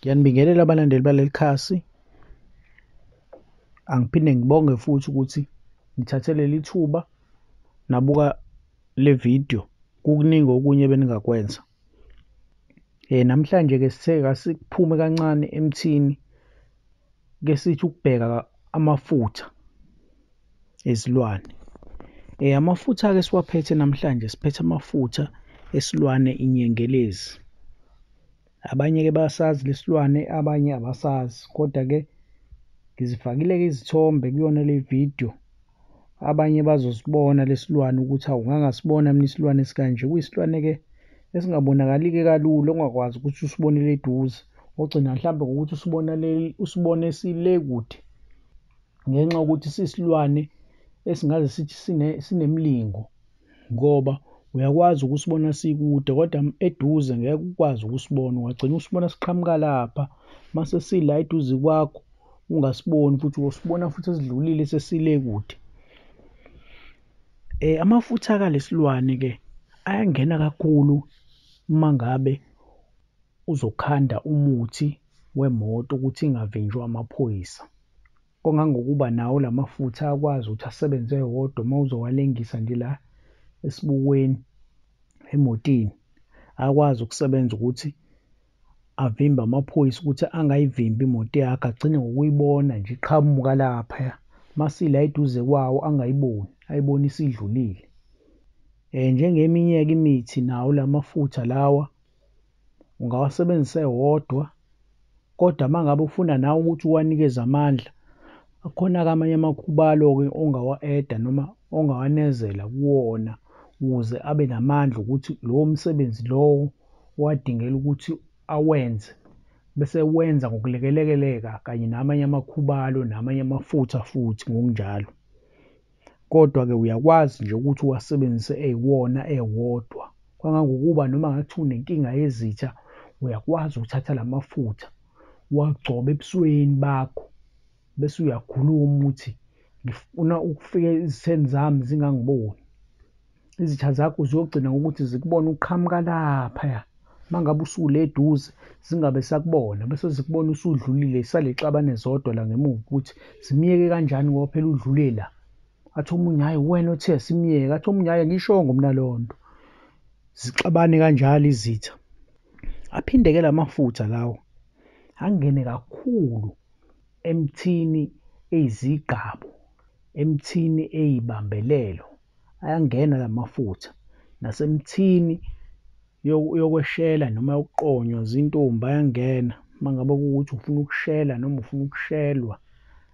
Ngiyanibingelela abalandeli baleli khasi. Angiphinde ngibonge futhi ukuthi nithathe leli thuba nabuka le vidiyo, kukuningi okunye ebeningakwenza. Namhlanje-ke sithe kasiphume kancane emthini, kesithi ukubheka amafutha ezilwane. Amafutha-ke esiwaphethe namhlanje, siphethe amafutha esilwane inyengelezi. Abanye-ke bayasazi le silwane, abanye abasazi, koda-ke ngizifakile-ke izithombe kuyona le vidiyo. Abanye bazosibona le silwane ukuthi, hawu, ngake ngasibona mina isilwane esikanje. Kuyisilwane-ke esingabonakali-ke kalula, ongakwazi ukuthi usibonele eduze, ogcina mhlampe ngokuthi usibona le, usibone sile kude ngenxa yokuthi siyisilwane esingaze sithi sinemilingo ngoba uyakwazi ukusibona sikude kodwa eduze ngeke ukwazi ukusibona. Ungagcina usibona siqhamuka lapha mase sila eduze kwakho ungasiboni futhi, uyosibona futhi sesidlulile sesile kude. Amafutha-ke ale silwane-ke ayangena kakhulu uma ngabe uzokhanda umuthi wemoto ukuthi ingavinjwa amaphoyisa. Kangangokuba nawo la mafutha ayakwazi ukuthi asebenze ewodwa uma uzowalengisa nje la esibukweni emotini, ayakwazi ukusebenza ukuthi avimbe amaphoyisa ukuthi angayivimbi imoto yakho, agcine ngokuyibona nje iqhamuka laphaya mase ila eduze kwawo angayiboni, ayibone isidlulile. Njengeminye-ke imithi nawo la mafutha lawa ungawasebenzisa ewodwa, kodwa uma ngabe ufuna nawe ukuthi uwanikeze amandla, akhona-ke amanye amakhubalo-ke ongawa-add-a noma ongawanezela kuwona ukuze abe namandla ukuthi lowo msebenzi lowo owadingela ukuthi awenze bese ewenza ngokulekelekeleka kanye namanye amakhubalo namanye amafutha futhi ngokunjalo. Kodwa-ke uyakwazi nje ukuthi uwasebenzise eyiwona ewodwa, kangangokuba noma kungathiwa unenkinga yezitha, uyakwazi ukuthatha la mafutha uwagcobe ebusweni bakho bese uyakhuluma uthi, ngifuna ukufika ezitheni zami zingangiboni. Izitha zakho ziyogcina ngokuthi zikubone uqhamuka laphaya, uma ngabe usule eduze zingabe zisakubona bese zikubona usudlulile, zisale zixabane zodwa la ngemuva ukuthi simyeke kanjani ngoba phela udlule la. Athi omunye, hhayi uwena othe asimyeke, athi omunye, hhayi angiyishongo mina leyo nto. Zixabane kanjalo izitha. Aphinde-ke la mafutha lawa angene kakhulu emthini eyizigqabo, emthini eyibambelelo, ayangena la mafutha nasemthini yokweshela noma yokuqonywa zintombi ayangena. Uma ngabe kuwukuthi ufuna ukushela noma ufuna ukushelwa,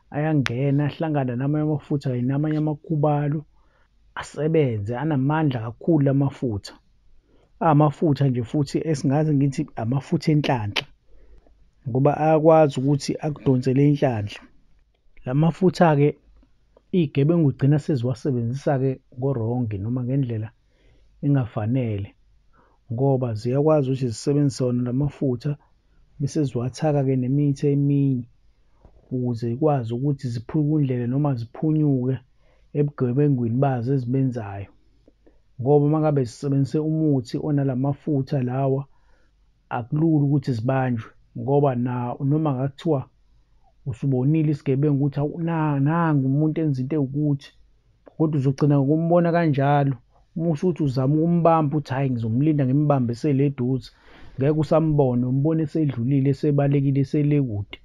ayangena ahlangane namanye amafutha kanye namanye amakhubalo asebenze, anamandla kakhulu la mafutha. Amafutha nje futhi esingaze ngithi amafutha enhlanhla ngoba ayakwazi ukuthi akudonsele inhlanhla. La mafutha-ke iy'gebengu y'gcina seziwasebenzisa-ke ngo-wrong noma ngendlela engafanele ngoba ziyakwazi ukuthi zisebenzise wona la mafutha bese ziwathaka-ke nemithi eminye ukuze y'kwazi ukuthi ziphukundlele noma ziphunyuke ebugebengwini bazo ezibenzayo. Ngoba uma ngabe zisebenzise umuthi onala mafutha lawa, akulula ukuthi zibanjwe ngoba noma ngakuthiwa usubonile isigebengu ukuthi hawu, nangu umuntu enza into ewukuthi, kodwa uzogcina ngokumbona kanjalo. Uma usuthi uzama ukumbamba uthi, hhayi, ngizomlinda ngimbambe esele eduze, ngeke usambona, umbona esedlulile esebalekile esele kude.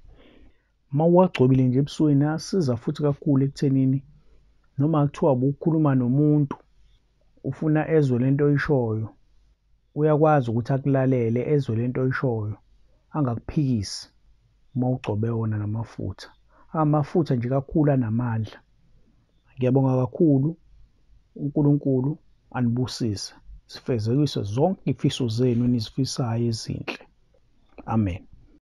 Uma uwagcobile nje ebusweni ayasiza futhi kakhulu ekuthenini noma kuthiwa ubukhuluma nomuntu ufuna ezwe lento oyishoyo, uyakwazi ukuthi akulalele ezwe lento oyishoyo, angakuphikisi uma ugcobe wona la mafutha. Amafutha nje kakhulu anamandla. Ngiyabonga kakhulu, uNkulunkulu anibusise, zifezekiswe zonke iy'fiso zenu enizifisayo ezinhle. Amen.